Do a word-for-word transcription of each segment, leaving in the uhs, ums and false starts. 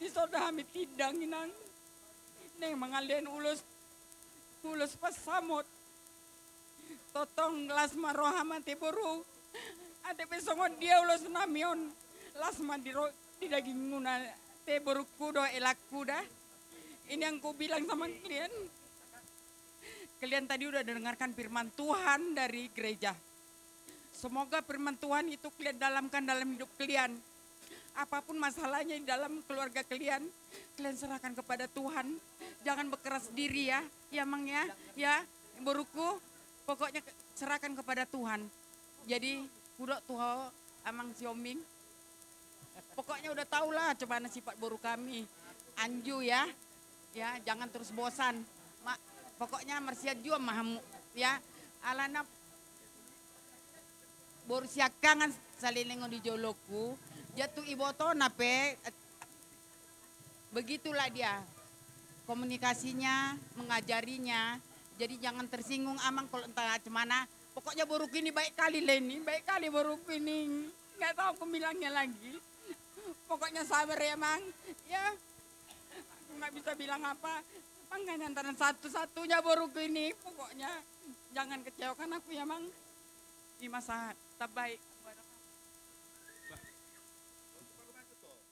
Dison do hami tindang, Inang. Naeng mangalean ulos, ulos pansamot. Tongtong las ma roham ate boru. Ate pe songon dia ulos nami on, las ma di ro-, di dagingmuna ate borungku dohot elakku da. Ini yang kubilang sama kalian. Kalian tadi udah dengarkan firman Tuhan dari gereja. Semoga firman Tuhan itu kalian dalamkan dalam hidup kalian. Apapun masalahnya di dalam keluarga kalian, kalian serahkan kepada Tuhan. Jangan berkeras diri ya, ya Mang ya, ya boruku. Pokoknya ke-, serahkan kepada Tuhan. Jadi, hudok tu ho, Amang Sihombing. Pokoknya udah tau lah cemana sifat boru kami. Anju ya. Ya, jangan terus bosan. Ma-, pokoknya marsianjuan ma hamu. Ya, alana boru siangkangan saleleng on di jolongku. Dia tu ibotona pe, eh, begitulah dia. Komunikasinya, mengajarinya. Jadi jangan tersinggung, Amang, kalau entah cemana. Pokoknya boruku ini baik kali, Leni. Baik kali boruku ini. Nggak tahu aku bilangnya lagi. Pokoknya sabar ya, Mang. Ya. Aku nggak bisa bilang apa. Makanya antara satu-satunya boruku ini. Pokoknya jangan kecewakan aku ya, Mang. Di masa terbaik.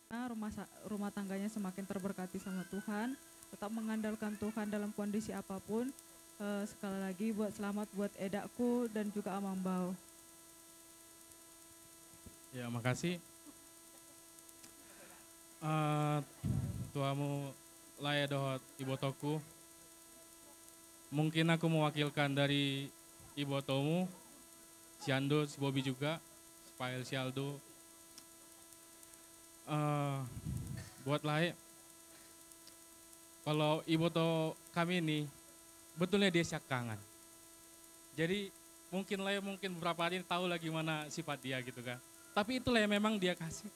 Nah, rumah sa-, rumah tangganya semakin terberkati sama Tuhan, tetap mengandalkan Tuhan dalam kondisi apapun. Eh, sekali lagi buat selamat buat edakku dan juga Amang Bao. Ya, makasih. Eh, tu hamu lae dohot ibotongku. Mungkin aku mewakilkan dari ibotomu, si Ando, si Bobi juga, si Pael, si Aldo. Eh, buat lae, kalau iboto kami ini, betulnya dia siangkangan. Jadi, mungkin lae, mungkin beberapa hari ini tahu lah gimana sifat dia gitu kan. Tapi itulah yang memang dia kasih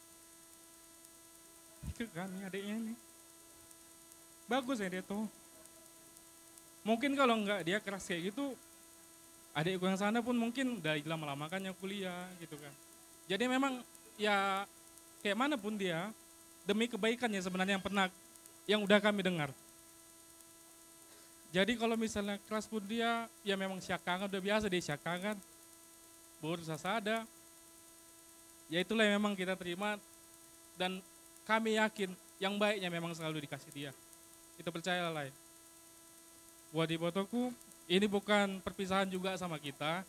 ke kami, adiknya ini. Bagus ya dia tuh. Mungkin kalau nggak dia keras kayak gitu, adikku yang sana pun mungkin udah lama-lama kan yang kuliah gitu kan. Jadi memang ya kayak mana pun dia, demi kebaikannya sebenarnya yang pernah, yang udah kami dengar. Jadi kalau misalnya keras pun dia, ya memang siangkangan, udah biasa dia siangkangan. Boru sasada. Ya itulah yang memang kita terima. Dan kami yakin yang baiknya memang selalu dikasih dia. Kita percayalah, lae. Buat ibotoku, ini bukan perpisahan juga sama kita.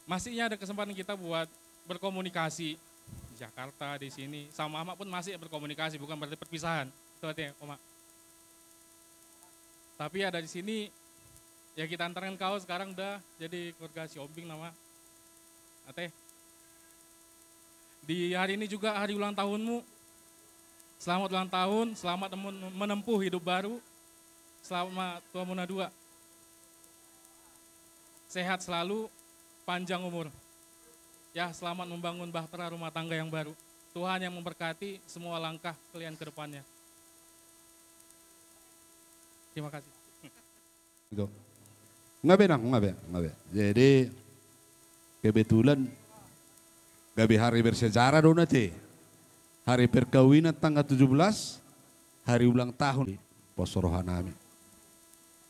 Masihnya ada kesempatan kita buat berkomunikasi di Jakarta, di sini. Sama Ama pun masih berkomunikasi, bukan berarti perpisahan. Itu artinya, Oma. Tapi ada di sini, ya kita antarkan kau sekarang udah jadi keluarga Sihombing nama. Ate. Di hari ini juga hari ulang tahunmu. Selamat ulang tahun, selamat men-, menempuh hidup baru. Selamat ma tu hamuna dua. Sehat selalu, panjang umur. Ya, selamat membangun bahtera rumah tangga yang baru. Tuhan yang memberkati semua langkah kalian ke depannya. Terima kasih. Itu. Nga be, Nang, nga be, nga be. Jadi, kebetulan gabe hari bersejarah do on, ate. Hari perkawinan tanggal tujuh belas, hari ulang tahun. Pos roha nami.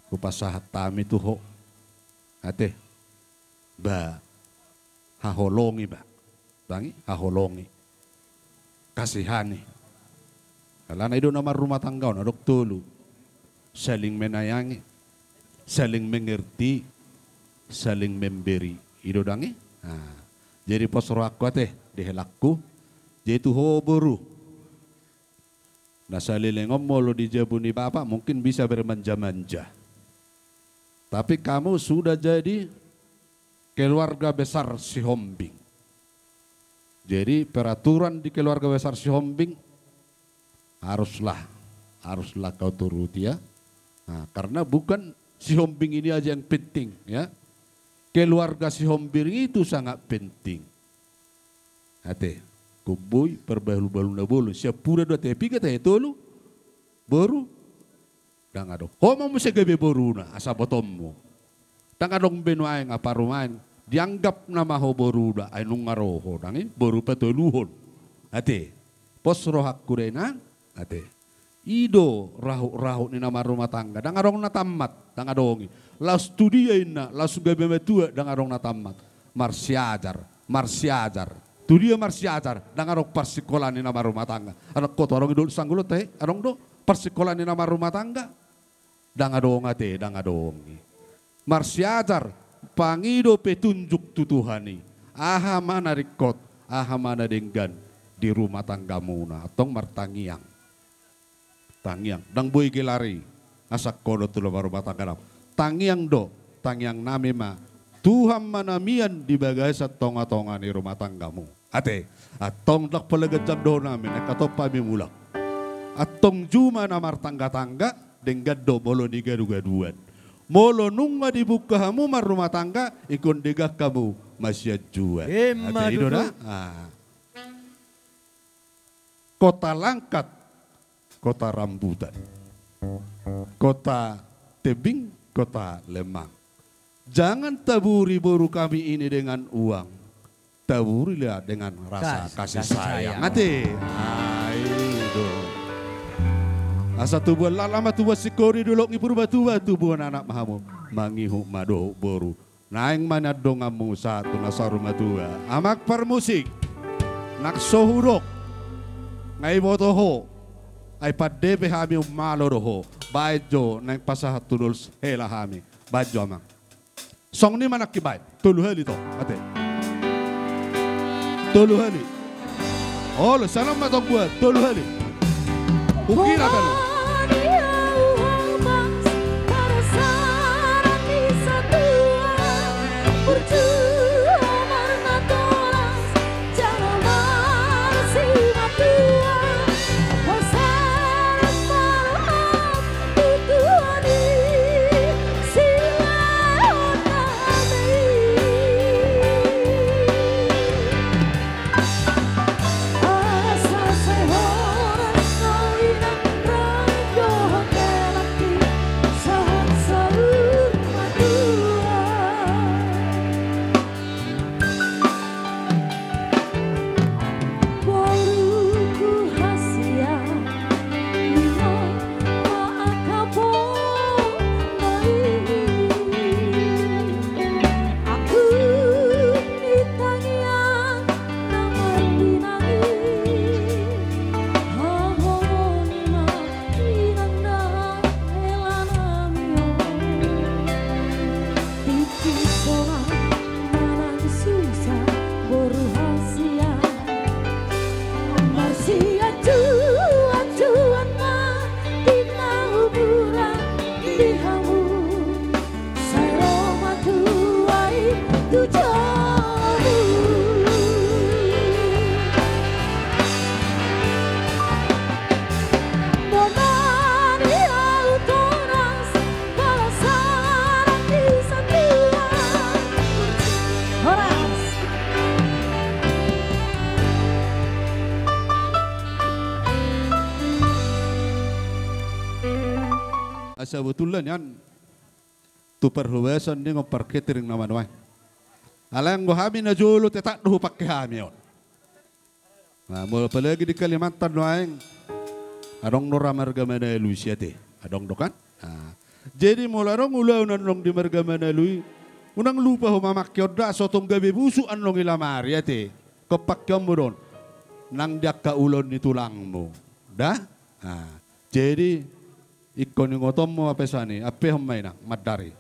Hupasahat hami tu ho. Ate. Ba. Haholongi, ba. Dang i, haholongi. Kasihani. Alana i do na marrumah tangga on, adong tolu. Saling menyayangi, saling mengerti, saling memberi. I do, dang i? Nah, jadi pos rohangku, ate, di helangku. Jadi tu ho boru. Na saleleng on molo di jabu ni bapak mungkin bisa bermanja-manja. Tapi kamu sudah jadi keluarga besar Sihombing. Jadi peraturan di keluarga besar Sihombing haruslah, haruslah kau turuti, ya. Nah, karena bukan Sihombing ini aja yang penting, ya. Keluarga Sihombing itu sangat penting. Ate, kumbui, parbalu-balu na bolon, siampura do ate, piga ate, tolu, boru, dang adong. Ho ma muse gabe boruna, asa botonmu. Dang adong be nuaeng, aparumaen, dianggap nama ho boruna, ai nunga ro ho, dang i, boru patoluhon. Ate. Pos rohangku da inang, ate. I do rahut-rahut ni na marrumah tangga, ndang adong na tammat, ndang adong i. Laos tu dia inna, laos gabe matua, ndang adong na tammat. Marsiajar, marsiajar. Tu dia marsiajar, ndang adong parsikolaan ni na marrumah tangga. Adong do, adong i do sanggulon, tahe, adong do parsikolaan ni na marrumah tangga. Ndang adong, ate, ndang adong i. Marsiajar, pangido petunjuk tu Tuhan i. Aha ma na ringkot, aha ma na denggan di rumah tanggamuna. Antong martangiang. Tangiang, ndang boi gelari. Asa ho do tu na marrumah tangga nami. Tangiang do, tangiang nami ma. Tuhan ma na mian di bagasan tonga-tonga ni rumah tanggamu. Ate, antong ndang pola ganjang dohonon nami, naeng hatop hami mulak. Antong juma na martangga-tangga, denggan do molo nigadugaduan. Molo nunga dibuka hamu marrumah tangga, ingkon denggan hamu masianjuan. Emma tutu. Ate, i do da. Ah. Kota Langkat, kota rambutan. Kota tebing, kota lemang. Jangan taburi boru kami ini dengan uang. Taburilah dengan rasa kasih sayang. Ate. Ah, i do. Asa tubuan laklak ma tubuan singkoru, dolok ni Purbatua, tubuan anak ma hamu. Mangihut ma dohot boru. Naeng ma nian donganmu sahat tu na saur matua. Amang parmusik. Nang so hudok. Nga iboto ho. Ai pande pe hami ummalo do ho. Baen jo naeng pasahat tu dolus hela hami. Baen jo amang. Songon i ma nangkin, baen. Tolu hali tong. Ate. Tolu hali. Olo, salam ma tong buat. Tolu hali. Ukira tolu. Asa botulna nian tu parhobasan ni on, par catering nama nuaeng. Alai anggo hami na jolo tetap do hupangke hami on. Nah, molo apalagi di Kalimantan nuaeng, adong do ra marga Manalu i, ate. Adong do kan? Nah. Jadi molo adong ulaon annon di marga Manalu i, unang lupa ho mamangke on da, asa tong gabe busuk annon i lamari, ate. Ho pangkeonmu do on. Nang di angka ulaon ni tulangmu. Da? Nah. Jadi ingkon ingotonmu ma pesan i, ampehon ma inang mandari.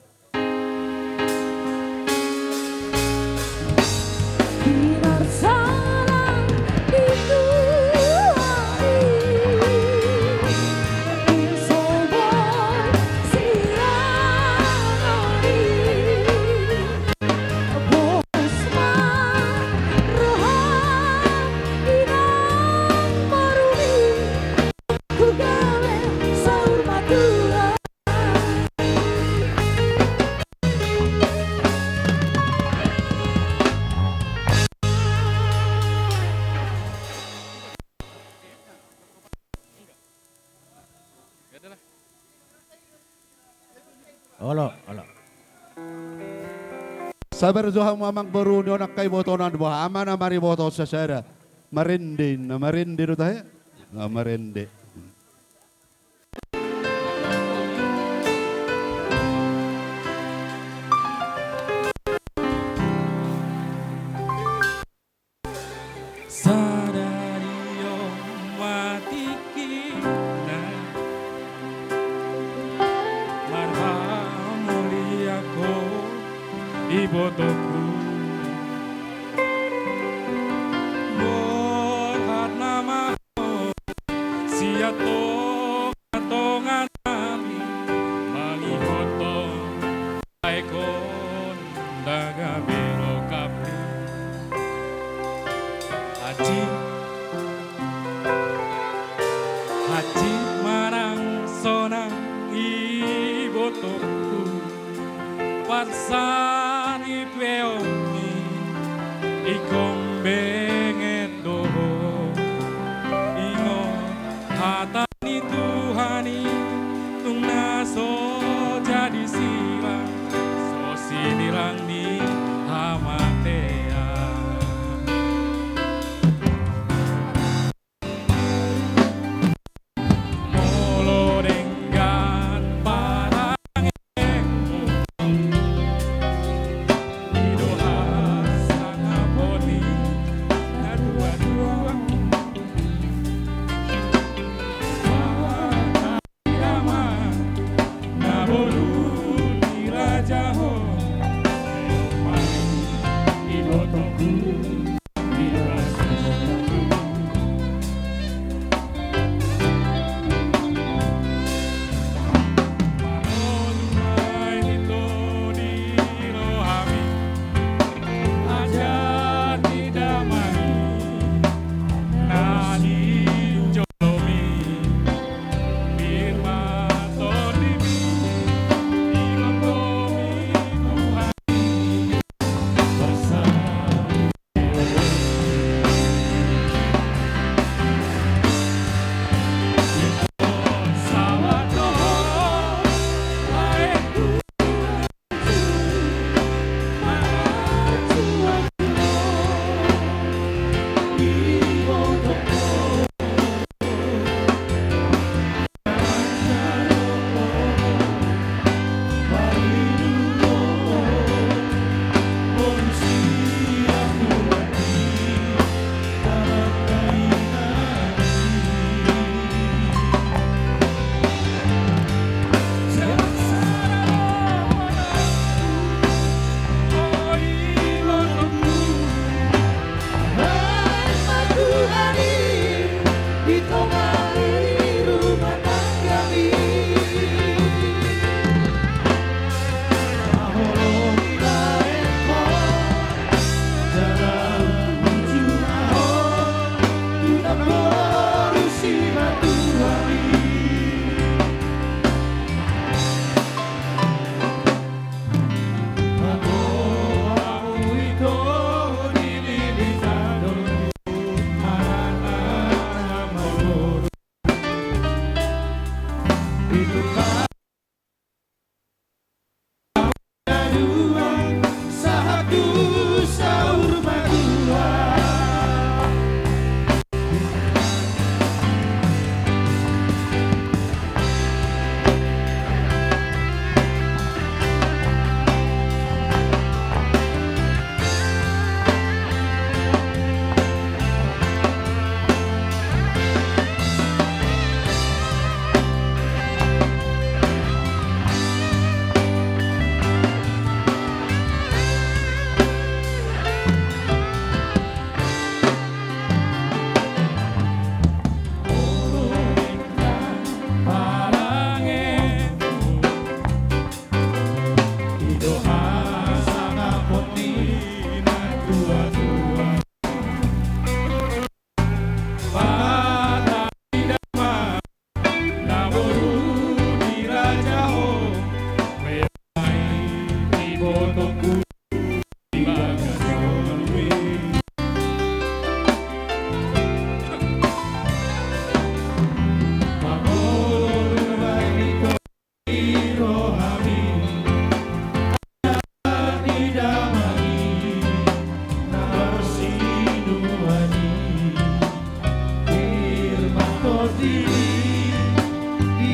Olo, olo. Sabar jo hamu amang boru ni on, angka ibotonan, boha ma na mariboto sasada. Marende, na marende do tahe? Na marende. Sadari on ma tingkina marhamulianhon ibotongku. Borhat nama ho sian tongatonganami, mangihuthon bahenon na gabe rongkapmi. Hansit, hansit manang sonang ibotongku, pansa ni peonmi ingkon benget do ho. Ingot hata ni Tuhan i, nunga so jadi sirang, so sinirang ni hamatean. Molo denggan parange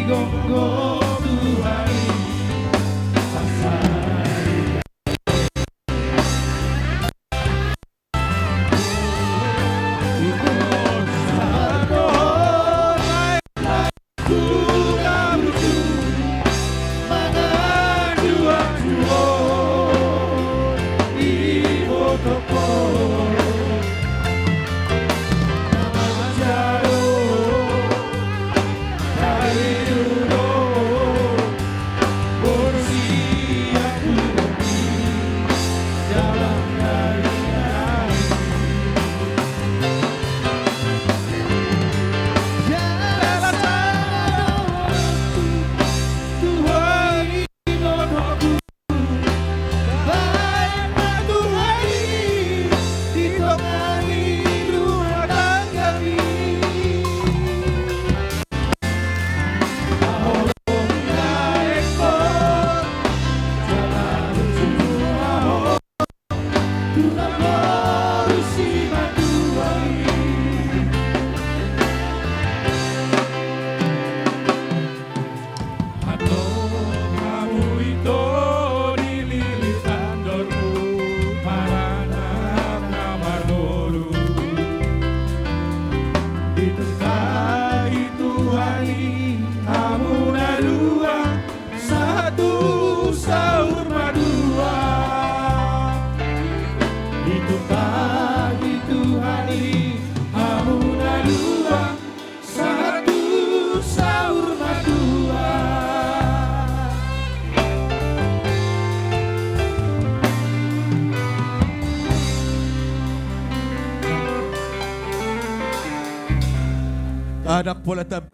Gonggo Tuhan i. Antong hamu ito di lilit andormu, paranak na marboru. Diturpahi Tuhan i hamu na dua, sahat tu saur matua. Diturpahi Tuhan i hamu na dua, sahat tu saur matua. Anak pola tab-,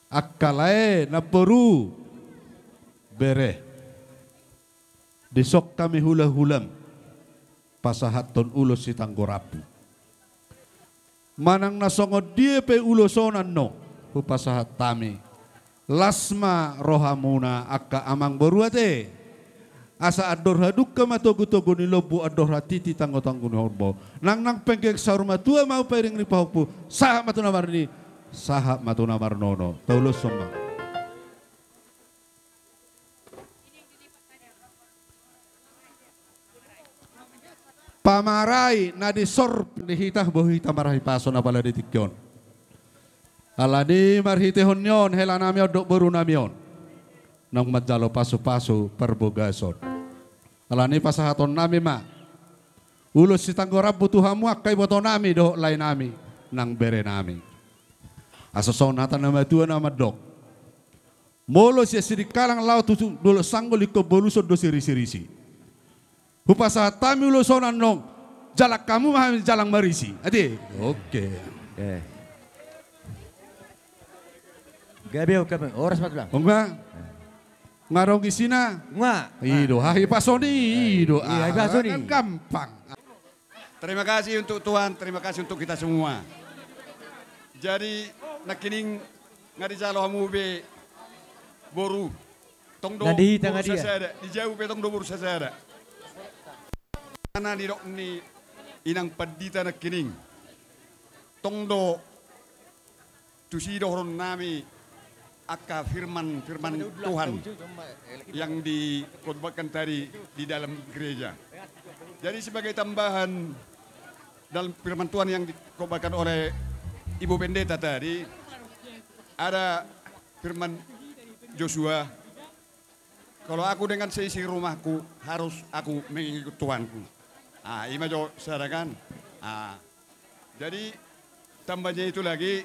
angka lae, namboru, bere. Dison hami hulahulam pasahathon ulos sitanggo rambu. Manang na songon dia pe ulos on annon hupasahat hami, las ma rohamuna angka amangboru ate. Asa andor hadungka ma togutogu ni lombu, andor hatiti tanggotanggo ni horbo. Nangnang penggeng saur matua ma ahu pairing ni pahompu, sahat ma tu na marnini, sahat ma tu na marnono. Tauloshon ma. Pamarai na disor ni hita, boi hita marhahipason apala di tingki on. Alani marhitehon ni on, helanami on dohot borunami on naung manjalo pasupasu parbagason. Alani pasahatonnami ma ulos sitanggo rambu tu hamu angka ibotonami dohot laenami nang berenami. Asa songon hata na matua na mandok, molo sian Sidikalang laho tu dolok Sanggol, ingkon boluson do sirisirisi. Hupasahat hami ulos on annon, jalang hamu ma hami jalang marisi. Ate? Oke. Eh. Gabe, gabe. Horas ma, Tulang. Nunga? Nunga adong isina? Nunga. I do, hahipason i, i do. Iya, hahipason i. Kan gampang. Terima kasih untuk Tuhan, terima kasih untuk kita semua. Jadi, nangkining nga dijalo hamu be boru, tong do boru sasada, di jabu pe tong do boru sasada. Karena didok ni inang pandita nangkining, tong do tusi dohononnami angka firman, firman Tuhan yang dikhotbahkan tadi di dalam gereja. Jadi, sebagai tambahan dalam firman Tuhan yang dikhotbahkan oleh Ibu Pendeta tadi, ada firman Joshua, "Kalau aku dengan seisi rumahku, harus aku mengikut Tuhanku." Ah, ima jo sada kan? Ah. Jadi, tambahnya itu lagi,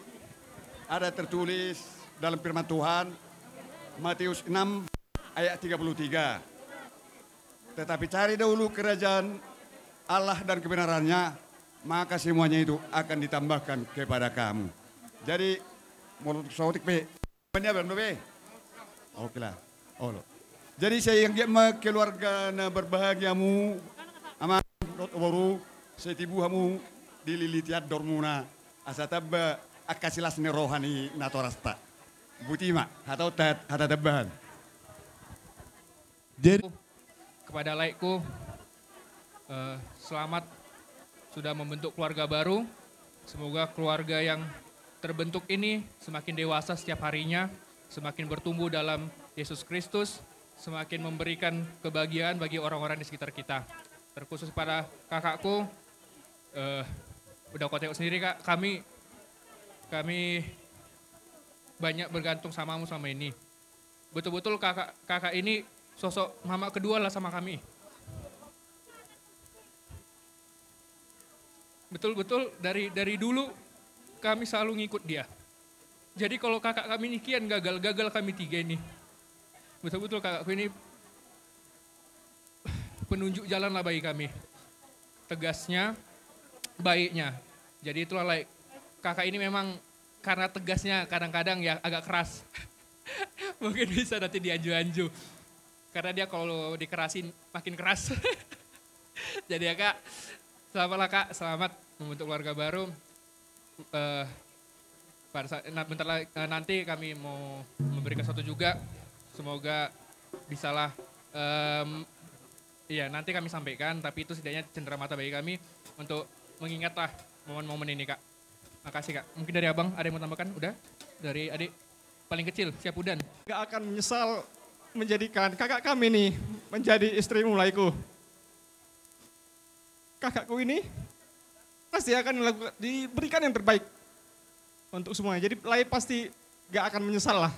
ada tertulis dalam firman Tuhan, Matius enam ayat tiga puluh tiga, "Tetapi cari dahulu kerajaan Allah dan kebenarannya, maka semuanya itu akan ditambahkan kepada kamu." Jadi, molo saotik pe Mania bang dope. Oke lah. Olo. Jadi, sai anggiat ma keluarga na berbahagia hamu, amang dohot boru, sai tibu hamu dililiti andormuna, asa tamba angka silas ni roha ni natorasta. Boti ma hata on, hata tambahan. Jadi, kepada laeku, eh, selamat sudah membentuk keluarga baru. Semoga keluarga yang terbentuk ini semakin dewasa setiap harinya, semakin bertumbuh dalam Yesus Kristus, semakin memberikan kebahagiaan bagi orang-orang di sekitar kita. Terkhusus pada kakakku, eh, udah kau tengok sendiri, Kak, kami, kami banyak bergantung samamu selama ini. Betul-betul kakak, kakak ini sosok mama kedua lah sama kami. Betul-betul dari, dari dulu kami selalu ngikut dia. Jadi kalau kakak kami ini kian gagal, gagal kami tiga ini. Betul-betul kakakku ini penunjuk jalan lah bagi kami. Tegasnya, baiknya. Jadi itulah, like, kakak ini memang karena tegasnya kadang-kadang ya agak keras. Mungkin bisa nanti dianju-anju. Karena dia kalau dikerasin makin keras. Jadi ya, Kak, selamatlah, Kak, selamat membentuk keluarga baru. Eh, pada saat, nah, bentar lagi, eh, nanti kami mau memberikan sesuatu juga. Semoga bisalah, em, iya, nanti kami sampaikan, tapi itu setidaknya cenderamata bagi kami untuk mengingatlah momen-momen ini, Kak. Makasih, Kak. Mungkin dari Abang ada yang mau tambahkan? Udah? Dari adik paling kecil, Syapudan. Gak akan menyesal menjadikan kakak kami ini menjadi istri mulaiku. Kakakku ini pasti akan dilakukan, diberikan yang terbaik untuk semuanya. Jadi, Lae pasti gak akan menyesal lah.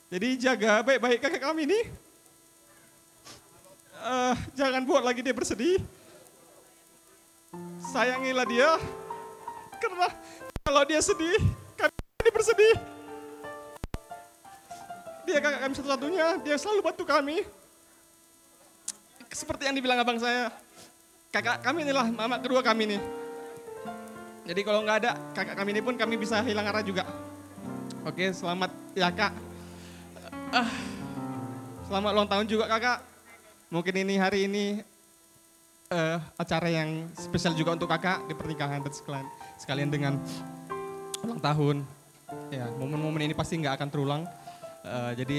Jadi, jaga baik-baik kakak kami ini. Eh, jangan buat lagi dia bersedih. Sayangilah dia. Karena kalau dia sedih, kami ini bersedih. Dia kakak kami satu-satunya, dia selalu bantu kami. Seperti yang dibilang abang saya, kakak kami inilah mama kedua kami nih. Jadi kalau nggak ada kakak kami ini pun kami bisa hilang arah juga. Oke, selamat ya, Kak. Ah, selamat ulang tahun juga, Kakak. Mungkin ini, hari ini, eh, acara yang spesial juga untuk Kakak di pernikahan dan sekalian, sekalian dengan ulang tahun. Ya, momen-momen ini pasti nggak akan terulang. Eh, jadi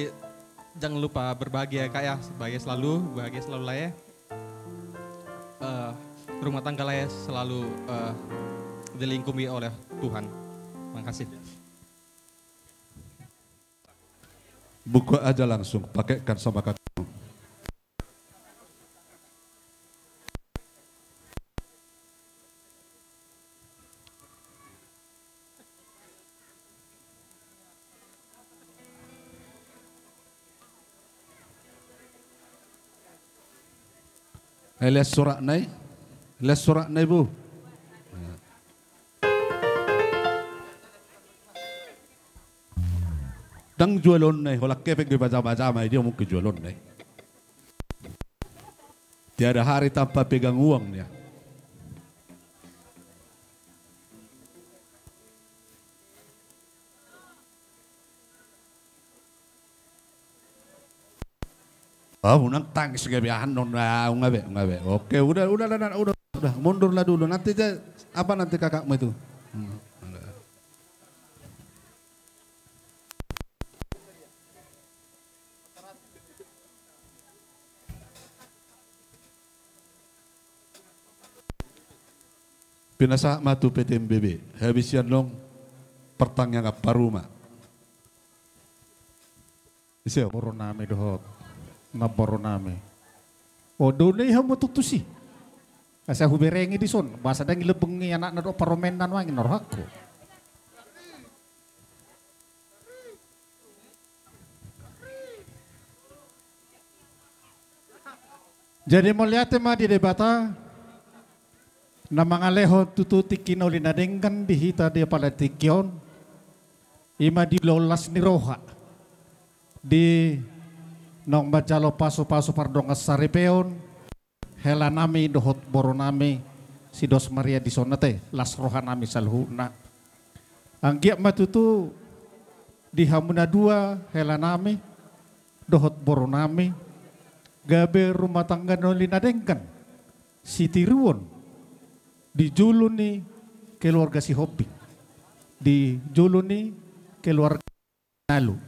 jangan lupa berbahagia, Kak, ya. Bahagia selalu, bahagia selalu, Lae. Eh, rumah tangga Lae selalu, eh, dilingkupi oleh Tuhan. Makasih. Buka aja langsung, pakaikan sama kakak. Eh, lihat suratna i. Lihat suratna i, Bu. Ndang jualonna i, holan kepeng do ibaca-baca ma i, dia mungkin jualonna i. Tiada hari tanpa pegang uang dia. Oh, unang tangis gabe, aha non, ah, ungabe, ungabe. Oke, udah, udah, udah, udah, udah, mundurlah dulu. Nanti je, apa nanti kakakmu itu? Hmm. Pinasahat ma tu P T M B B, habis i annon partangiangan parruma. Ise? Boru nami dohot namboru nami. O, do ni hamu tutusi. Asa huberengi dison, boasa ndang i lobang ni anakna dohot parumaenna nuaeng na rohangku. Jadi mauliate ma di Debata na mangalehon tutu tingki na uli na denggan di hita di apala tingki on, i ma di ulaon las ni roha di naung manjalo pasupasu pardongan saripeon, helanami dohot borunami si Dos Maria dison ate, las rohanami saluhutna. Anggiat ma tutu di hamu na dua helanami dohot borunami gabe rumah tangga na uli na denggan, sitiruon di jolo ni keluarga Sihombing, di jolo ni keluarga Sinalu.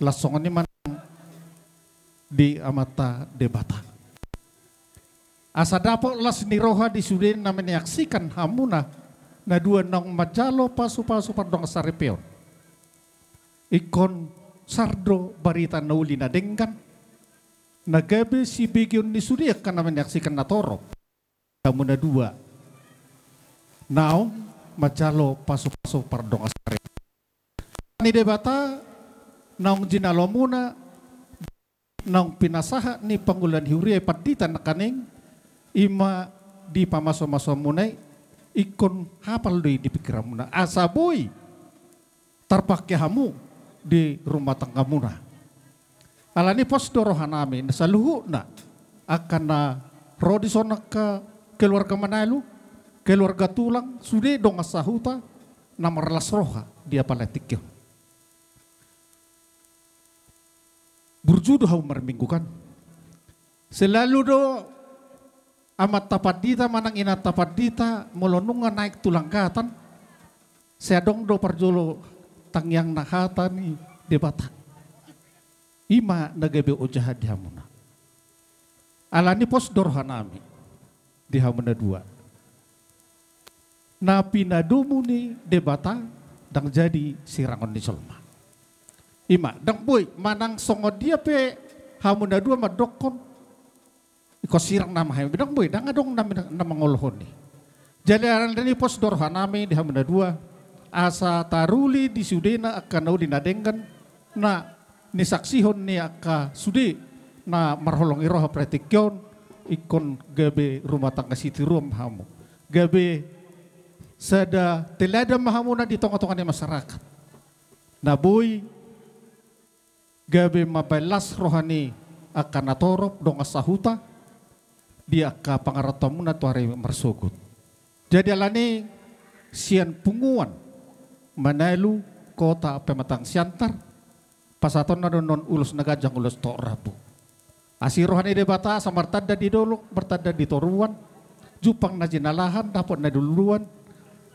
Las songon i ma nang di Amanta Debata. Asa dapot las ni roha di sude na menyaksikan hamuna Na dua naung manjalo pasu-pasu pardongan saripeon. Ingkon sar do barita na uli na denggan, na gabe sibegeon ni sude angka na manyaksikan na torop. Hamu na dua naung manjalo pasu-pasu pardongan saripeon. Ni Debata naung jinalomuna, naung pinasahat ni pangula ni huria i pandita nangkaning, i ma di pamaso-masomuna i, ingkon hapal do i di pingkiranmuna asa boi tarpangke hamu di rumah tanggamuna. Alani pos do rohanami na saluhutna angka na ro dison, angka keluarga Manalu, keluarga tulang, sude dongan sahuta na marlas roha di apala tingki on. Burju do hamu marminggu kan. Selalu do amanta pandita manang inanta pandita molo nunga naek tu langgatan, sai adong do parjolo tangiangna hata ni Debata. I ma na gabe ojahan di hamuna. Alani pos do rohanami di hamu na dua. Na pinadomu ni Debata ndang jadi sirangon ni jolma. I ma, ndang boi manang songon dia pe hamu na dua mandokkon, ingkon sirang nama hami, ndang boi, ndang adong na, na mangolohon i. Jadi alani pos do rohanami di hamu na dua, asa taruli di sudena angka na uli na denggan, na nisaksihon ni angka sude na marholong ni roha apala tingki on, ingkon gabe rumah tangga sitiruon ma hamu. Gabe sada teladan ma hamuna di tonga-tonga ni masyarakat. Na boi gabe mambahen las roha ni angka na torop dongan sahuta di angka pangarantoanmuna tu ari marsogot. Jadi alani sian punguan Manalu Kota Pematang Siantar, pasahatonna do annon ulos na ganjang, ulos tohor rambu. Asi roha ni Debata asa martanda di dolok, martanda di toruan, jumpang na jinalahan, dapot na niluluan,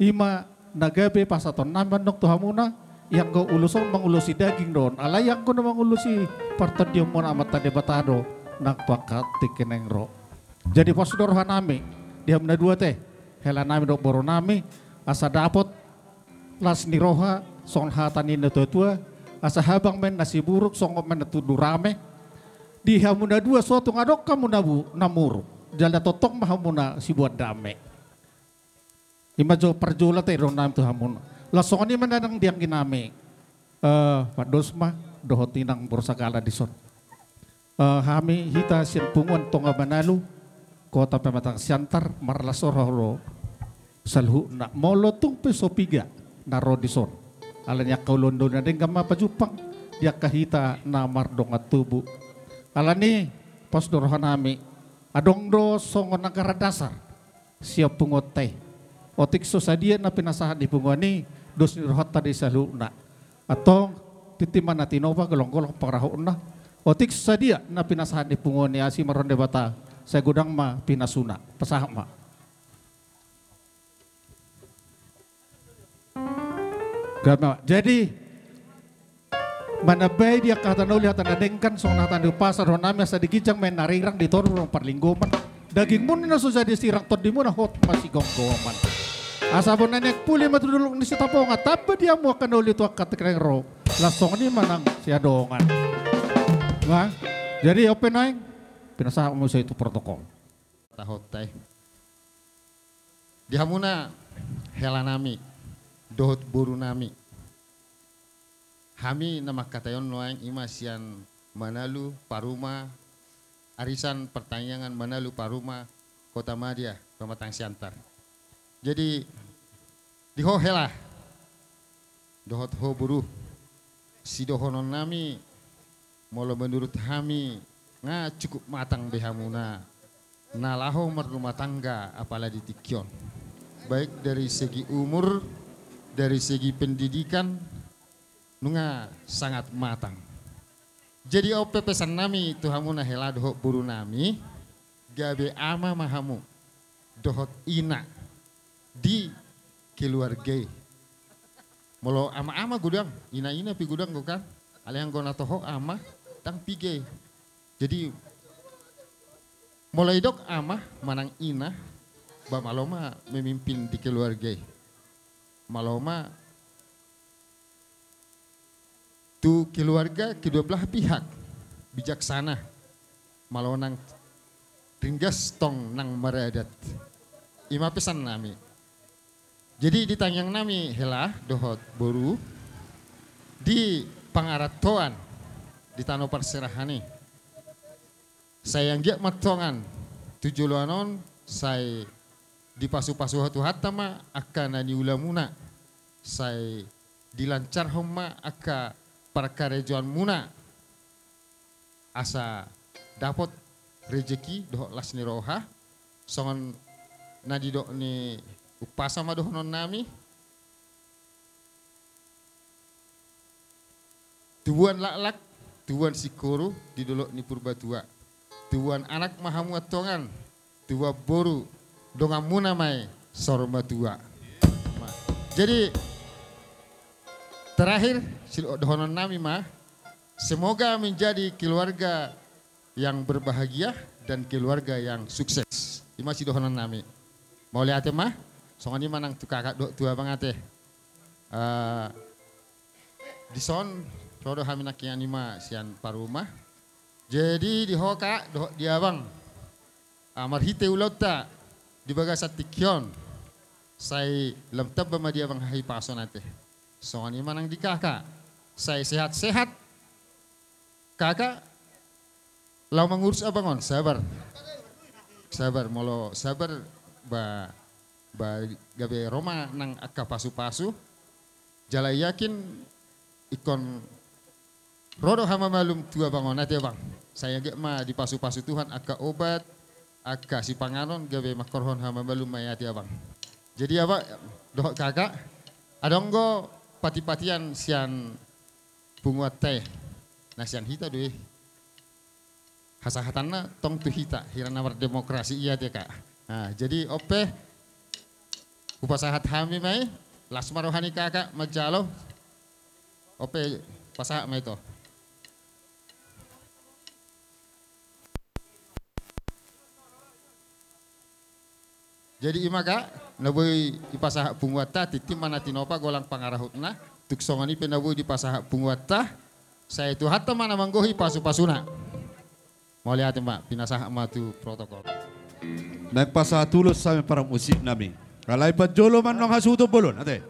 i ma na gabe pasahatonnami annon tu hamuna. Ianggo ulos on mangulosi daging do on, alai ianggo na mangulosi partondionmuna Amanta Debata do nang tu angka tingki na naeng ro. Jadi pos do rohanami di hamu na dua te, helanami dohot borunami, asa dapot las ni roha songon hata ni na tua-tua, asa habang ma inna siburuk, songgop ma inna tudu rame. Di hamu na dua so tung adong hamu na bu-, na muruk, jala tongtong ma hamu na sibuat dame. I ma jo parjolo te dohononnami tu hamuna. Laos songon i ma na nang di angginami, eh, Pandosma dohot inang boru Sagala dison. Eh, hami hita sian punguan Tonga Manalu, Kota Pematang Siantar, marlas roha do saluhutna molo tung pe so piga na ro dison. Alani angka ulaon na uli na denggan ma pajumpang di angka hita na mardongan tubu. Alani pos do rohanami, adong do songon anggaran dasar sian punguanta i. Otik so sadia na pinasahat ni punguan i, dos ni rohanta do i saluhutna. Antong tintin ma na tinopa, golanggolang pangarahutna. Otik so sadia na pinasahat ni punguan i, asi ma roha ni Debata, sai godang ma pinasuna. Pasahat ma. Jadi manambai di angka hata na uli, hata na denggan, songon hata ni umpasa dohononnami, asa di ginjang ma inna arirang, di toru ma parlinggoman. Dagingmuna na so jadi sirang, tondimuna hot ma sigomgoman. Asa bona ni aek puli ma tu dolok ni Sitapongan, tamba di hamu angka na uli tu angka tingki na naeng ro. Laos songon i ma nang siadongan. Nah, jadi on pe nuaeng pinasahat muse tu protokol. Tahot ai. Di hamuna helanami dohot borunami. Hami na mangkatai on nuaeng i ma sian Manalu Paruma, Arisan Partangiangan Manalu Paruma, Kota Madya, Pematang Siantar. Jadi di ho hela dohot ho boru, sidohononnami, molo menurut hami nga cukup matang be hamuna na laho marrumah tangga apala di tingki on. Baik dari segi umur, dari segi pendidikan, nunga sangat matang. Jadi on pe pesannami tu hamuna hela dohot borunami, gabe ama ma hamu dohot ina di keluarga i. Molo ama-ama godang, ina-ina pe godang do kan. Alai anggo na toho ama, ndang piga i. Jadi molo didok ama manang ina, ba malo ma memimpin di keluarga i. Malo ma tu keluarga kedua belah pihak, bijaksana, malo nang ringgas tong nang maradat. I ma pesan nami. Jadi di tangiang nami hela dohot boru, di pangarantoan di tano parserahan i, sai anggiat ma tongan tu joloan on, sai dipasupasu Tuhanta ma angka na niulamuna, sai dilancarhon ma angka parkarejoanmuna, asa dapot rejeki dohot las ni roha, songon na didok ni umpasa ma dohonon nami. Tubuan laklak, tubuan singkoru di dolok ni Purbatua. Tubuan anak ma hamu antongan, tubuan boru, donganmuna ma i saur matua. Jadi, terakhir, si dohonon nami ma, semoga menjadi keluarga yang berbahagia dan keluarga yang sukses. I ma sidohonon nami. Mauliate ma, songon i ma nang tu kakak dohot tu abang ate. Eh, dison, ro do hami nangkiningan i ma sian parrumah. Jadi di ho kak dohot di abang, ah, marhite ulaonta di bagasan tingki on, sai lam tamba ma di abang hahipason ate. Songon i ma nang di kakak, sai sehat-sehat kakak, laho mangurus abang on, sabar. Sabar, molo sabar, ba, ba gabe ro ma nang angka pasupasu. Jala yakin ingkon ro do hamamalum tu abang on ate abang. Sai anggiat ma dipasupasu Tuhan angka obat, angka sipanganon, gabe mangkorhon hamamalum ma i ate abang. Jadi abang dohot kakak, adong do patipatian sian punguanta i, na sian hita do i. Hasahatanna tong tu hita, hira na mardemokrasi i ate kak. Nah, jadi on pe, hupasahat hami ma i, las ma roha ni kakak manjalo. On pe, pasahat ma i to. Jadi i ma kak, na boi dipasahat punguanta, tintin ma na tinopa golang pangarahutna, tung songon i pe na boi dipasahat punguanta, sai Tuhanta ma na manggohi pasupasuna. Mauliate ma, pinasahat ma tu protokol. Naeng pasahat ulos hami parmusik nami. Alai parjolo ma annon hasuhuton bolon, ate.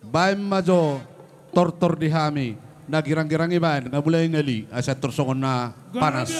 Baen ma jo tortor di hami, na girang-girang i baen, nga mulai ngali, asa tor songon na panas.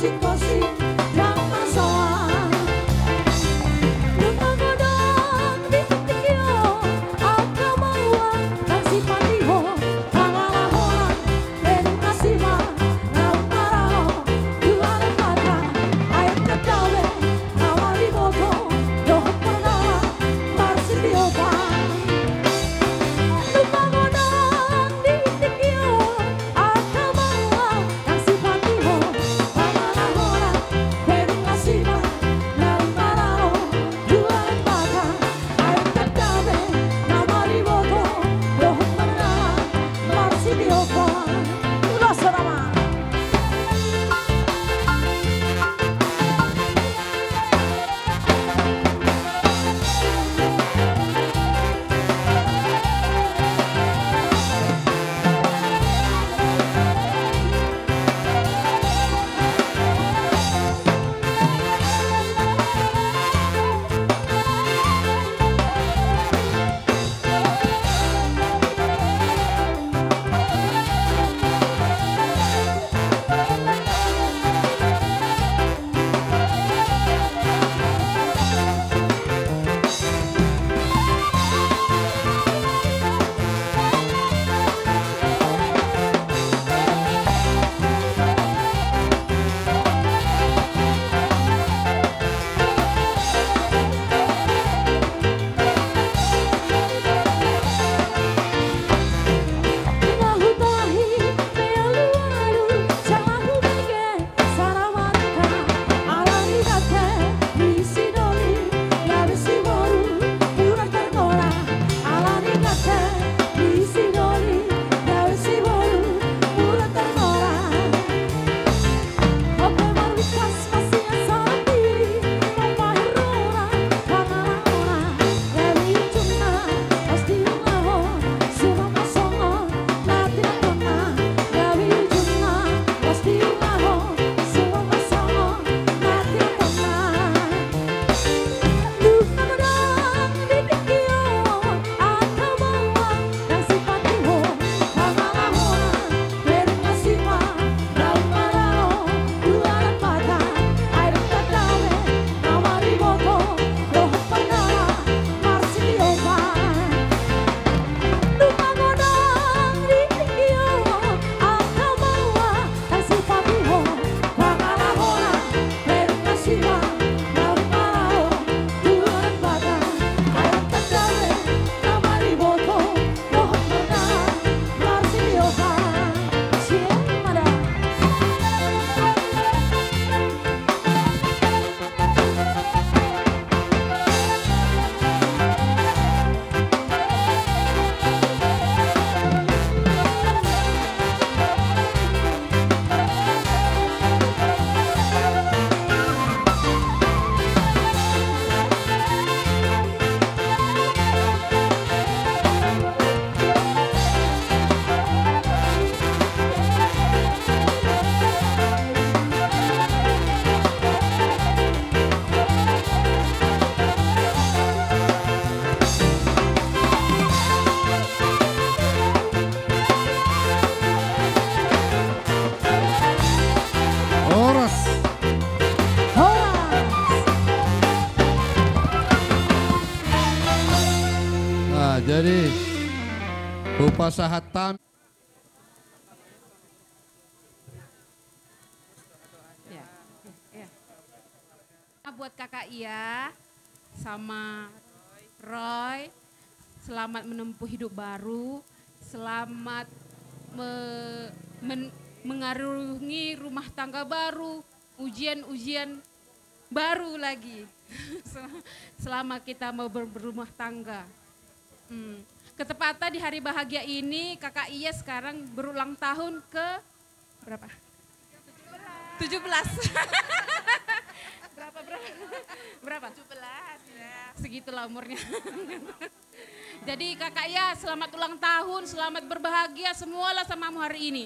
Singkosing ndang masoal. Nunga godang di tingki on angka maua ndang sipatihon pangalahona, pe nunga siman naung maralo dua Debata, aek tanda be na mariboto dohot pardalanan marsitiopan. Nunga godang di tingki on angka maua ndang sipatihon pangalahona, pe nunga siman naung maralo dua Debata, aek tanda be na mariboto dohot pardalanan marsitiopan. Ulas, Rama. Horas. Horas. Nah, jadi hupasahat hami. Ya. Ya. Buat Kakak Ia sama Roy, selamat menempuh hidup baru, selamat me-, men-, mengarungi rumah tangga baru, ujian-ujian baru lagi. Sel-, selama kita mau ber-, berumah tangga. Hmm. Ketepatan di hari bahagia ini, Kakak Ia sekarang berulang tahun ke berapa? Tujuh belas. Berapa, berapa? Berapa? Tujuh belas, ya. Segitulah umurnya. Jadi, Kakak Ia, selamat ulang tahun, selamat berbahagia semualah samamu hari ini.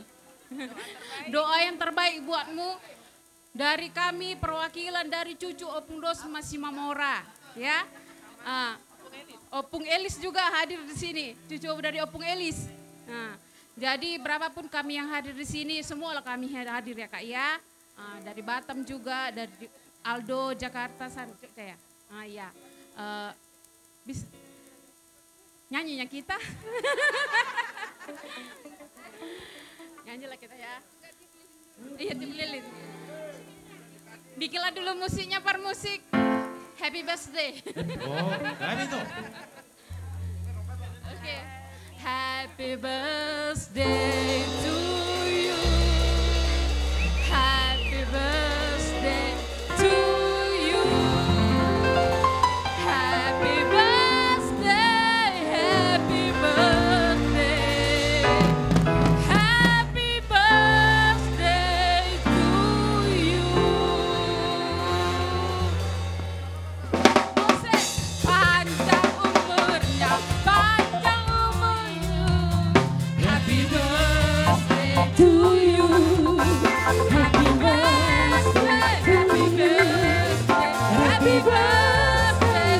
Doa yang terbaik buatmu dari kami, perwakilan dari cucu Opung Dos Masimamora, ya. Ah, Opung Elis juga hadir di sini, cucu dari Opung Elis. Nah, jadi berapapun kami yang hadir di sini, semualah kami hadir, ya, Kak, ya. Ah, dari Batam juga, dari Aldo, Jakarta, sana, Jogja ya? Ah, iya. Eh, bis-, nyanyi ya kita? Nyanyilah kita ya. Iya, tim lilin. Bikinlah dulu musiknya, Parmusik. Happy birthday. Oh, kan itu. Oke. Happy birthday to you. Happy birthday to you. Happy birthday, happy birthday. Happy birthday to you. Panjang umurnya, panjang umurnya. Happy birthday to you. Happy birthday, happy birthday, happy birthday, happy birthday,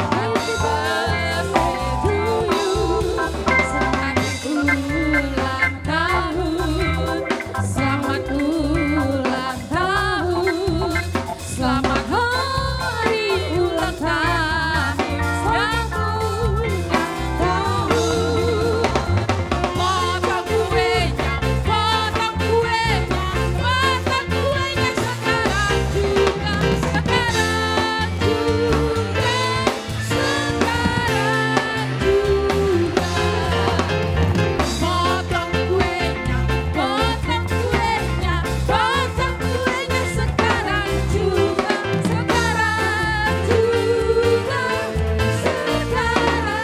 happy birthday to you. Selamat ulang tahun, selamat ulang tahun. Selamat hari ulang tahun, selamat ulang tahun. Potong kuenya, potong kuenya, potong kuenya sekarang juga, sekarang juga. Sekarang juga. Potong kuenya, potong kuenya, potong kuenya sekarang juga, sekarang juga, sekarang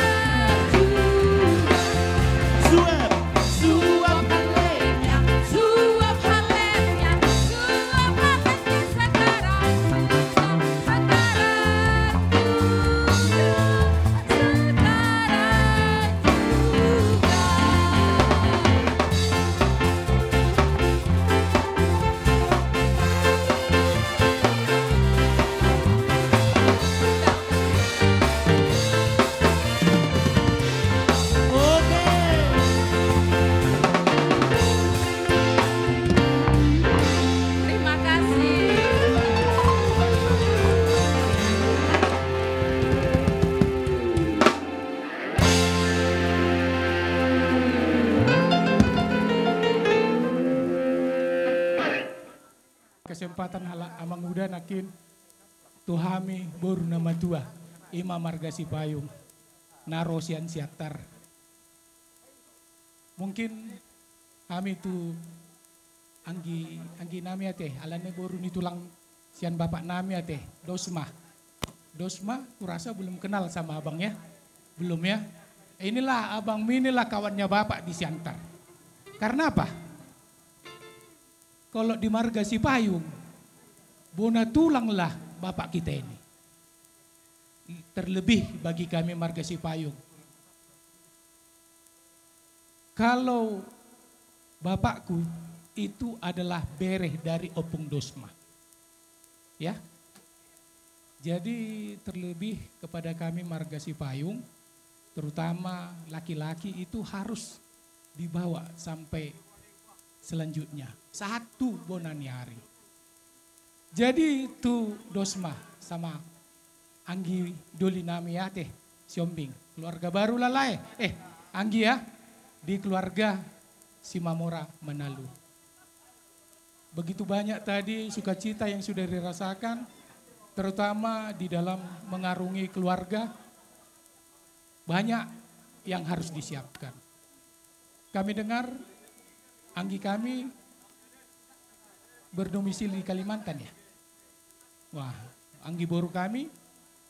juga. Suap, suap halenya, suap halenya, suap halenya sekarang juga. Terima kasih. Kesempatan halak amanguda nangkin tu hami boru na matua, ima marga Sipayung, na ro sian Siantar. Mungkin hami tu anggi, anggi nami ate, alani boru ni tulang sian bapak nami ate, Dosma. Dosma, kurasa belum kenal sama abang ya? Belum ya? Inilah abang, inilah kawannya bapak di Siantar. Karena apa? Kalau di marga Sipayung, bona tulanglah bapak kita ini. Terlebih bagi kami marga Sipayung. Kalau bapakku itu adalah bere dari Ompung Dosma. Ya. Jadi terlebih kepada kami marga Sipayung, terutama laki-laki itu harus dibawa sampai selanjutnya. Sahat tu bona ni ari. Jadi tu Dosma sama anggi doli nami ate, Siombing. Keluarga baru lah lae. Eh, anggi ya, di keluarga Simamora Manalu. Begitu banyak tadi sukacita yang sudah dirasakan, terutama di dalam mengarungi keluarga, banyak yang harus disiapkan. Kami dengar, anggi kami berdomisili di Kalimantan, ya? Wah, anggi boru kami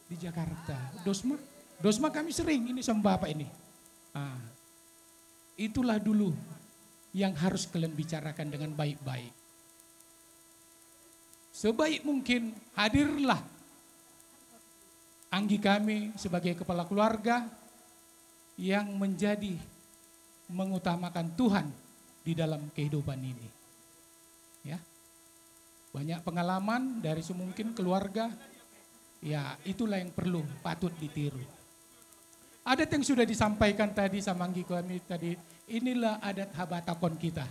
di Jakarta. Dosma, Dosma kami sering ini sama bapak ini. Ah, itulah dulu yang harus kalian bicarakan dengan baik-baik. Sebaik mungkin hadirlah anggi kami sebagai kepala keluarga yang menjadi mengutamakan Tuhan di dalam kehidupan ini. Ya. Banyak pengalaman dari semungkin keluarga, ya, itulah yang perlu, patut ditiru. Adat yang sudah disampaikan tadi sama anggi kami tadi, inilah adat habatahon kita.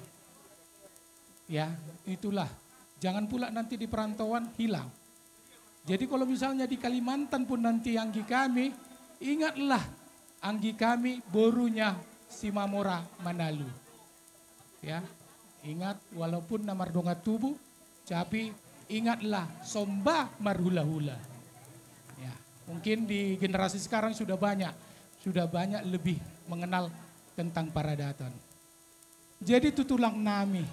Ya, itulah. Jangan pula nanti di perantauan hilang. Jadi kalau misalnya di Kalimantan pun nanti anggi kami, ingatlah anggi kami borunya Simamora Manalu. Ya, ingat, walaupun na mardongan tubu, tapi ingatlah somba marhula-hula. Ya, mungkin di generasi sekarang sudah banyak, sudah banyak lebih mengenal tentang paradatan. Jadi tu tulang nami,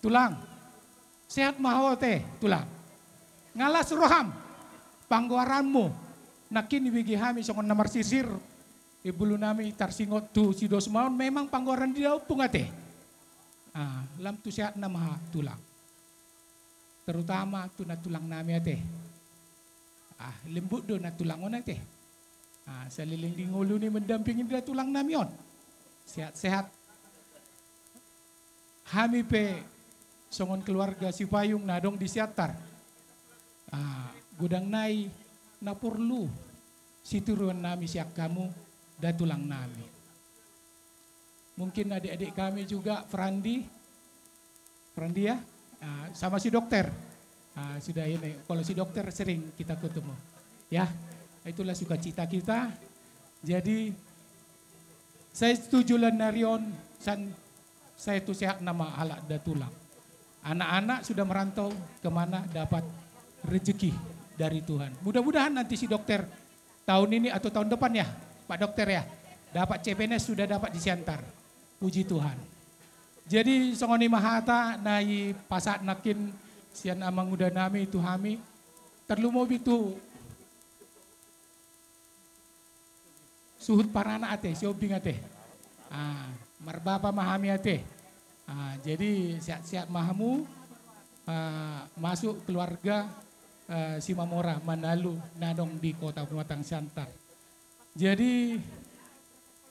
tulang, sehat ma ho ate, tulang? Nga las roham, panggoaranmu, nangkin dibege hami songon na marsisir, di bulu nami tarsingot tu si Dosma on, memang panggoaran di daompung ate. Ah, lam tu sehat nama ha, tulang. Terutama tu na tulang nami ate. Ah, lembut do na tulang on ate. Ah, saleleng di ngoluna i mendampingi na tulang nami on. Sehat-sehat. Hami pe songon keluarga Sipayung na adong di Siantar. Ah, godang nai na porlu sitiruon nami sian hamu da tulang nami. Mungkin adik-adik kami juga, Frandi. Frandi ya? Ah, sama si dokter. Ah, sudah ini, kalau si dokter sering kita ketemu. Ya, itulah sukacita kita. Jadi, saya setuju lan nari on, san, saya tu sehat nama halak da tulang. Anak-anak sudah merantau kemana dapat rezeki dari Tuhan. Mudah-mudahan nanti si dokter tahun ini atau tahun depan ya, Pak Dokter ya, dapat C P N S sudah dapat di Siantar. Puji Tuhan. Jadi songon i ma hata na dipasahat nangkin sian amanguda nami tu hami, tarlumobi tu suhut paranak ate, si Obing ate. Ah, marbapa ma hami ate. Ah, jadi sehat-sehat ma hamu, ah, masuk keluarga, eh, Simamora Manalu na adong di Kota Pematang Siantar. Jadi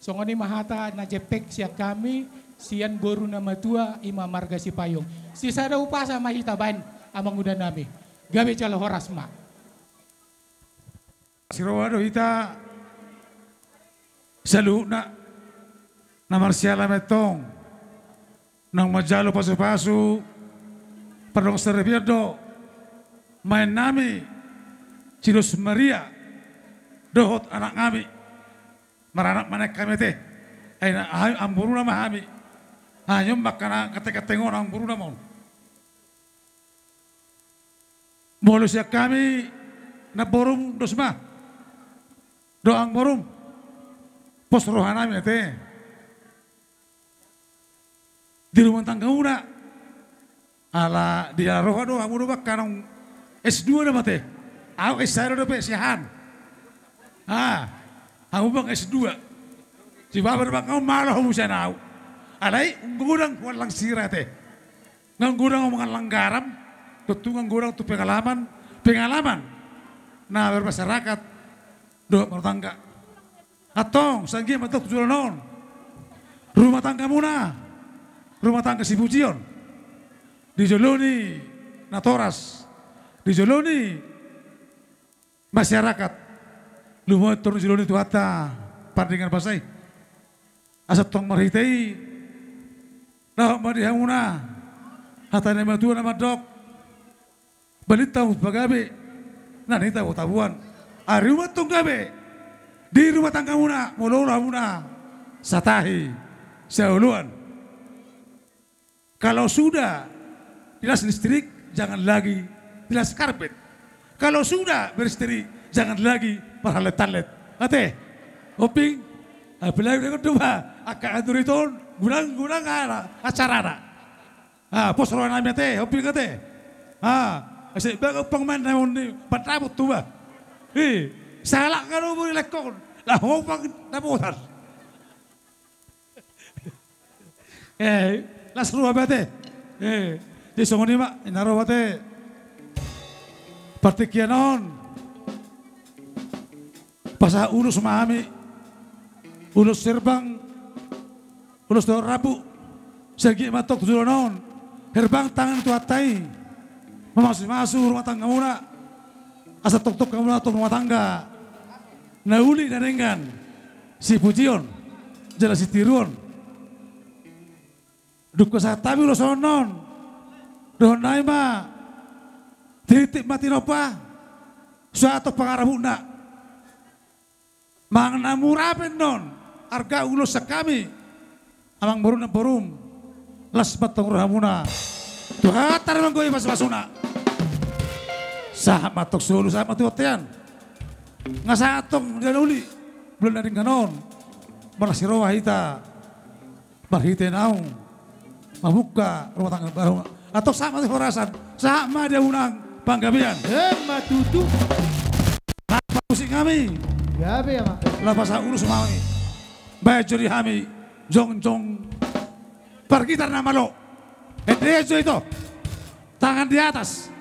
songon i ma hata na jempek sian hami, sian boru na matua, i ma marga Sipayung. Sisada umpasa ma hita baen amanguda nami. Gabe jala horas ma. Siroha do hita saluhutna na marsiala mentong, naung manjalo pasupasu, pardongan saripeon do, maen nami si Dos Maria dohot anak nami. Maranak ma naeng hami ate. Ai na, ai amboruna ma hami. Ai on ma angka na ganteng-ganteng on, amboruna ma on. Molo sian hami namborum, Dos ma, dohot amborum, pos roha nami ate. Di rumah tanggamuna. Ala di ala roha do hamu do bangka naung S dua nama ate. Au S sada dope sian an. Ah, hamu bang S dua. Si bapa do bangka, malo hamu sian au. Alai godang huallang sira ate. Nga godang mangallang garam, tontu nga godang tu pengalaman, pengalaman na bermasyarakat dohot marumah tangga. Antong, sai anggiat ma antong tu joloan on rumah tanggamuna, rumah tangga sipujion, di jolo ni natoras, di jolo ni masyarakat, lumobi antong di jolo ni Tuhanta pardenggan basa i. Asa antong marhite i, dohot ma di hamuna hata ni natuatua na mandok: Balinta ma pagabe, na nitabotaboan. Ari rumah antong gabe di rumah tanggamuna, molo olo hamuna satahi saoloan. Kalau sudah dilas listrik, jangan lagi dilas karpet. Kalau sudah beristri, jangan lagi marhallet-hallet. Ate, Ompung, apalagi dohot do ba angka anduri ton, godang-godang acarana. Ah, pos roha nami ate, Ompung ate. Ah, asa baen umpang maen na on ni pandapot tu ba. Ih, sahalak nga do boi lengkon, laho umpang dapotan. Eh, las roha be ate. Eh, jadi songon i ma, ina ro be ate. Partingkian on pasahat ulos ma hami. Ulos herbang, ulos dohot rambu. Sai anggiat ma antong tu joloan on herbang tangan ni Tuhanta i mamasumasu rumah tanggamuna. Asa tongtong hamuna antong rumah tangga na uli na denggan, sipujion jala sitiruon. Dung pasahat hami ulos on, Dohonon nami ma, titik ma tinompa, suaton pangarahutna. Manang na mura pe annon arga ulos sian hami, amang boru, namboru, las ma antong rohamuna. Tuhanta do manggohi pasupasuna. Sahat ma antong solu, sahat ma tu bontean. Nga sahat antong di na uli, bulan na denggan on, marlas ni roha hita. Marhite naung mambuka rumah tangga baru. Antong sahat ma di horasan, sahat ma di unang panggabean. Emma tutu. Laos pamusik hami. Gabe, amang. Laos pasahat ulos ma hami. Baen jo di hami jongjong pargitar na malo. Ende jo ito. Tangan di atas.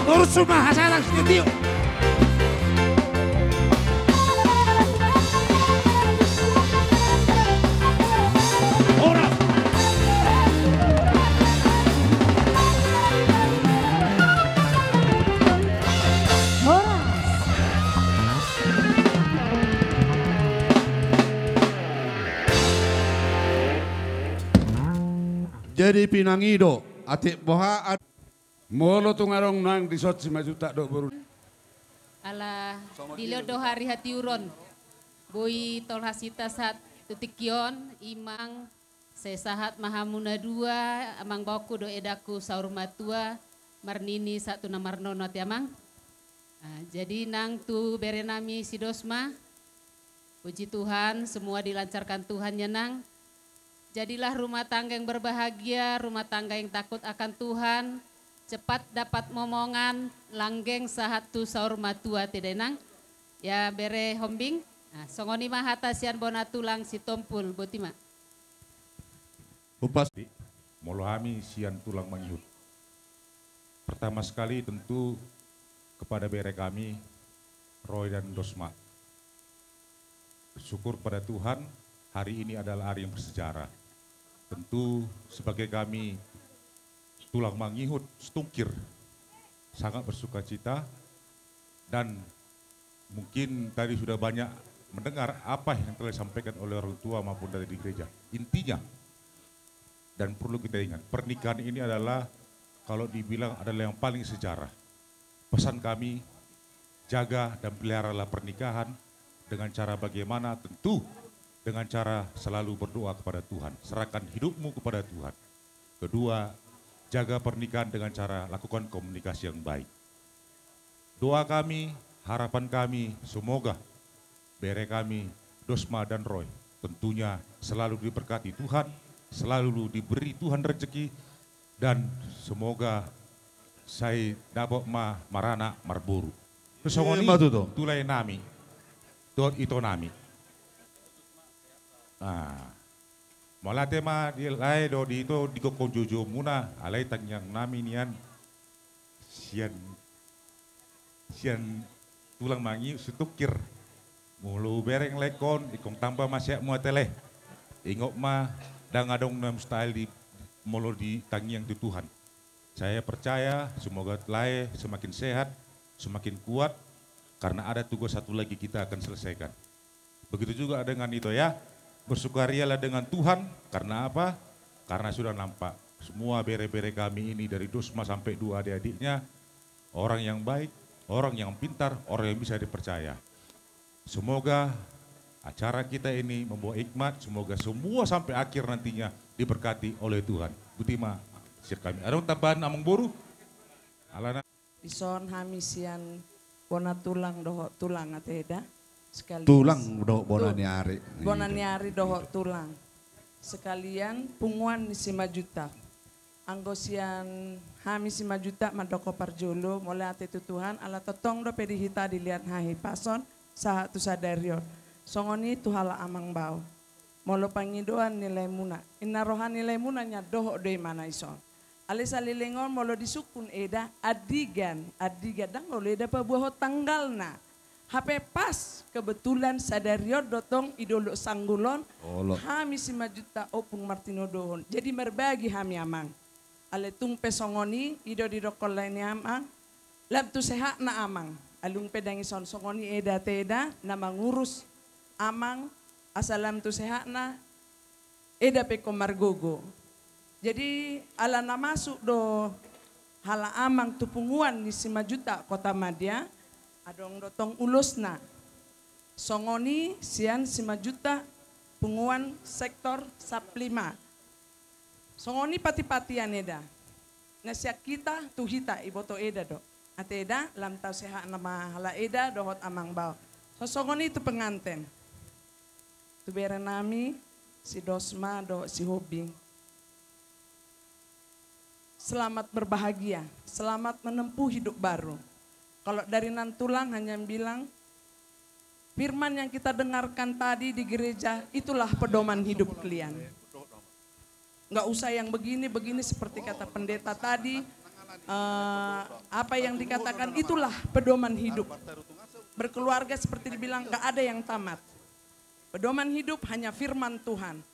Torus suma hasalang sitio. Horas. Horas. Jadi pinangido atik boha. Molo tung adong nang dison, simanjuntak do boru. Ala dilehon do hami hatiuron. Boi tolhas hita sahat tu tingki on, i ma, sai sahat ma hamu na dua, amang baoku dohot edangku saur matua, marnini sahat tu na marnono, ate amang. Ah, jadi nang tu bere nami si Dosma. Puji Tuhan, semua dilancarkan Tuhan ya, Nang. Jadilah rumah tangga yang berbahagia, rumah tangga yang takut akan Tuhan, cepat dapat momongan, langgeng sahat tu saur matua, ate da, Nang. Ya, bere Hombing. Nah, songon i ma hata sian bona tulang Sitompul, boti ma. Upas di, molo hami sian tulang mangihut. Pertama sekali tentu kepada bere kami, Roy dan Dosma. Syukur pada Tuhan, hari ini adalah hari yang bersejarah. Tentu sebagai kami tulang mangihut, setungkir, sangat bersukacita, dan mungkin tadi sudah banyak mendengar apa yang telah disampaikan oleh orang tua maupun dari di gereja. Intinya, dan perlu kita ingat, pernikahan ini adalah, kalau dibilang, adalah yang paling sejarah. Pesan kami, jaga dan peliharalah pernikahan dengan cara bagaimana? Tentu dengan cara selalu berdoa kepada Tuhan. Serahkan hidupmu kepada Tuhan. Kedua, jaga pernikahan dengan cara lakukan komunikasi yang baik. Doa kami, harapan kami, semoga bere kami, Dosma dan Roy, tentunya selalu diberkati Tuhan, selalu diberi Tuhan rezeki, dan semoga sai dapot ma maranak marboru. Songon i ma tutu, tu lae nami dohot ito nami. Ah. Mauliate ma di lae dohot di ito, di gokhon joujou muna, alai tangiang nami nian sian, sian tulang mangihut, situngkir. Molo hubereng lae on, ingkon tamba ma sehatmu ate lae. Ingot ma, ndang adong na mustahil di, molo ditangiang tu Tuhan. Saya percaya semoga lae semakin sehat, semakin kuat, karena ada tugas satu lagi kita akan selesaikan. Begitu juga dengan ito, ya. Bersukarialah dengan Tuhan. Karena apa? Karena sudah nampak semua bere-bere kami ini, dari Dosma sampai dua adik-adiknya, orang yang baik, orang yang pintar, orang yang bisa dipercaya. Semoga acara kita ini membawa hikmat, semoga semua sampai akhir nantinya diberkati oleh Tuhan. Boti ma sian kami. Adong tambahan, amangboru? Alana. Dison hami sian bona tulang dohot tulang, ate eda. Sekalian tulang dohot bona ni ari. Bona ni ari dohot tulang. Sekalian punguan ni Simanjuntak. Anggo sian hami Simanjuntak mandok parjolo, mauliate tu Tuhan, ala tongtong dope di hita dilehon hahipason sahat tu sadari on. Songon i tu halak amang bao. Molo pangidoan ni laemuna, ninna roha ni laemuna nian, dohot do imana dison. Alai saleleng on molo disungkun eda, andigan, andigan, ndang olo eda paboahon tanggalna. Hape pas kebetulan sadari on do tong di Dolok Sanggul on, olo, hami Simanjuntak ompung martinodohon. Jadi marbagi hami, amang. Alai tung pe songon i, i do didokkon lae ni amang, lam tu sehatna amang. Alai tung pe ndang dison, songon i eda, ate eda, na mangurus amang, asa lam tu sehatna, eda pe ingkon margogo. Jadi, ala na masuk do halak amang tu punguan ni Simanjuntak Kotamadya, adong do tong ulosna. Songon i sian Simanjuntak punguan sektor Saplima. Songon i pati-patian, eda. Na sian hita tu hita, diboto eda do. Ate eda, lam tu sehatna ma halak eda dohot amang bao. So songon i tu penganten. Tu bere nami, si Dosma dohot si Hobi. Selamat berbahagia, selamat menempuh hidup baru. Kalau dari nantulang hanya bilang, firman yang kita dengarkan tadi di gereja, itulah pedoman hidup kalian. Nggak usah yang begini-begini seperti kata pendeta tadi, eh, apa yang dikatakan itulah pedoman hidup. Berkeluarga seperti dibilang nggak ada yang tamat. Pedoman hidup hanya firman Tuhan.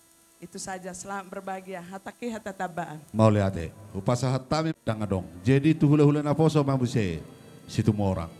Itu saja, selamat berbahagia. Hatangki hata tambaan. Mauliate. Hupasahat hami, ndang adong. Jadi tu hula-hula naposo ma muse Situmorang.